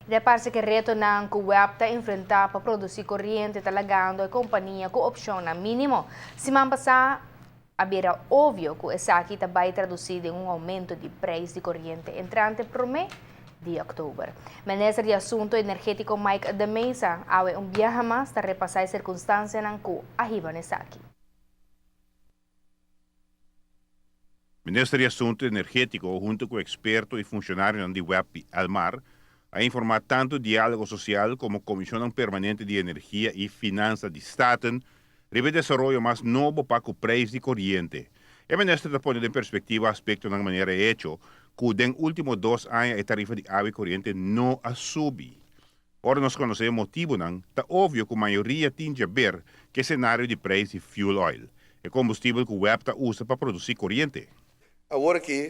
Ta parse ku e retonan ku WEB ta enfrentá pa produsí koriente ta lagando e kompania ku opshonnan mínimo. Siman pasá a bira obvio ku esaki ta bai tradusí den un oumento di preis di koriente entrante promé di òktober. Minister di Asuntu Energétiko Mike de Meza awe un biaha mas ta repasá e sirkunstansianan ku a hiba na esaki. Minister di Asuntu Energétiko huntu ku eksperto i funshonarionan di web i Elmar a informá tantu Diálogo Sosial komo Komishonnan Permanente di Energia i Finansa di Staten riba e desaroyo mas nobo pa ku preis di koriente. E minister ta pone den perspektiva aspektonan manera e echo ku den último dos aña e tarifa di awa i koriente no a subi. Ora nos konosé e motibunan, ta obvio ku mayoria tin djaber ku e senario di preis di fuel oil, e kombustibel ku web ta usa pa produsí koriente. Awor aki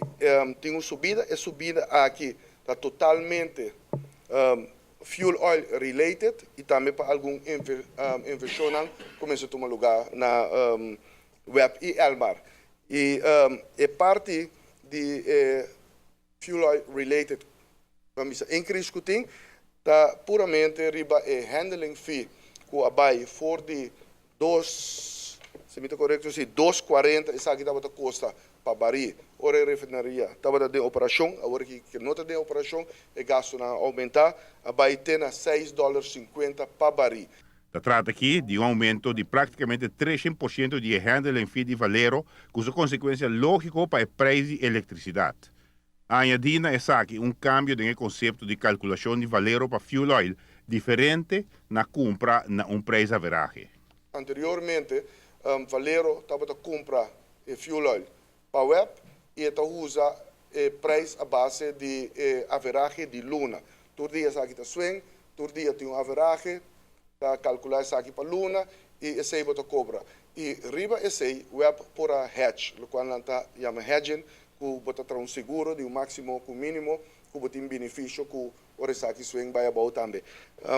tin un subida, e subida aki ta totalmente fuel oil related i tambe pa algun invershonnan ku mester tuma lugá na web i Elmar. I e parti di e fuel oil related ban bisa increase ku tin ta puramente riba e handling fee ku a bai for di dos, si mi ta korekto si, dos kuarenta esaki tabata kosta pa barí ora e refineria tabata den operashon, awor ki ke no ta den operashon e gastunan a oumentá a bai te na seis dòler sinkuenta pa barí. Ta trata aki di un oumento di práktikamente 300% di e handling fee di Valero ku su konsekuensia lógiko pa e preis di elektrisidat. Añadí na esaki un kambio den e konsepto di kalkulashon di Valero pa fuel oil diferente na kumpra na un preis averahe. Anteriormente Valero tabata kumpra e fuel oil pa web i e ta usa e preis a base di e averahe di luna. Tur dia esaki ta swing, tur dia tin un averahe, ta kalkulá esaki pa luna i esei bo ta kobra. I riba esei web por a hedge, lokual nan ta yama hedging, ku bo ta traha un seguro di un máksimo ku mínimo ku bo tin benefisio ku ora esaki swing bai abou tambe.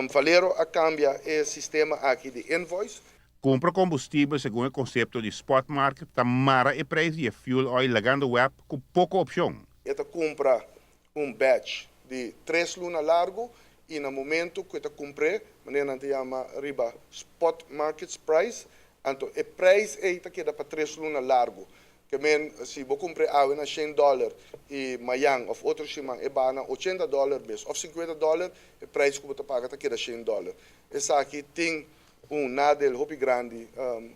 Valero a kambia e sistema aki di invoice. Kumpra kombustibel segun e konsepto di spot market ta mara e preis di e fuel oil lagando web ku poko opshon. E ta kumpra un batch di tres luna largu i na momentu ku e ta kumpr'é, manera nan ta yama riba spot markets price, anto e preis ei ta keda pa tres luna largu. Ke men si bo kumpr'é awe na shen dòler i mayan òf otro siman e baha na ochenta dòler mes òf sinkuenta dòler, e preis ku bo ta paga ta keda shen dòler. Esaki tin un nadeel hopi grandi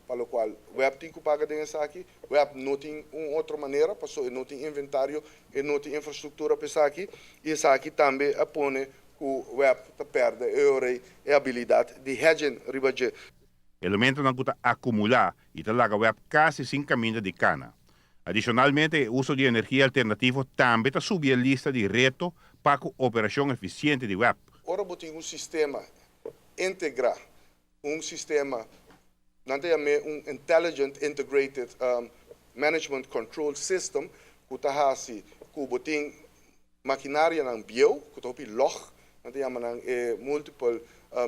pa locual web tin cu paga den esaki. Web no tin un otro manera paso e no tin inventario, e no tin infrastructura pa esaki y esaki tambe a pone cu web ta perde e ora e habilidad di hedging riba dje. Elementonan cu ta acumula y ta laga web casi sin caminda di cana. Adicionalmente e uso di energia alternativo tambe ta subi e lista di reto pa cu operacion eficiente di web. Ora bo tin un sistema integrá un sistema, nan ta yam'é un Intelligent Integrated Management Control System, ku ta hasi ku bo tin makinarianan bieu, ku ta hopi lòg, nan ta yama nan e multiple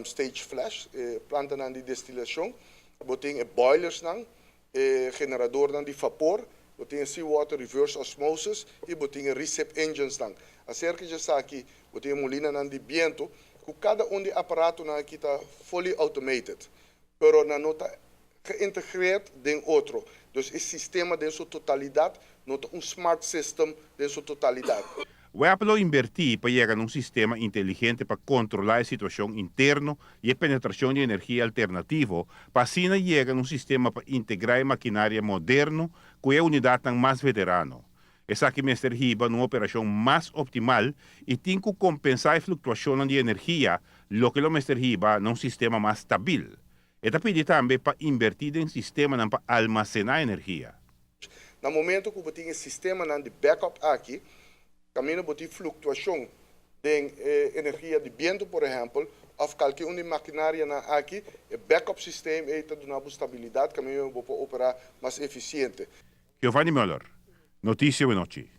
stage flash, e plantanan di destilashon, bo tin e boilersnan, e generadornan di vapor, bo tin e seawater reverse osmosis i bo tin e recip enginesnan. Aserka dje esaki bo tin e mulinanan di bientu, ku kada un di e aparatonan aki ta fully automated, pero nan no ta geïntegreerd den otro. Dus e sistema den su totalidat no ta un smart system den su totalidat. Web lo inbertí pa yega na un sistema inteligente pa kontrolá e situashon interno i e penetrashon di energia alternativo pa asina yega na un sistema pa integrá e makinaria moderno ku e unidatnan mas veterano. Esaki mester hiba na un operashon mas optimal i tin ku kompensá e fluktuashonnan di energia, loke lo mester hiba na un sistema mas stabil. E ta pidi tambe pa inbertí den sistemanan pa almasená energia. Na momento ku bo tin e sistemanan di backup aki, kaminda bo tin fluktuashon den e energia di bientu por ehèmpel, òf kalke un di makinarianan aki, e backup systeem ei ta duna bo stabilidat kaminda bo por operá mas efisiente. Giovanni Muller, Noticia Wenochi.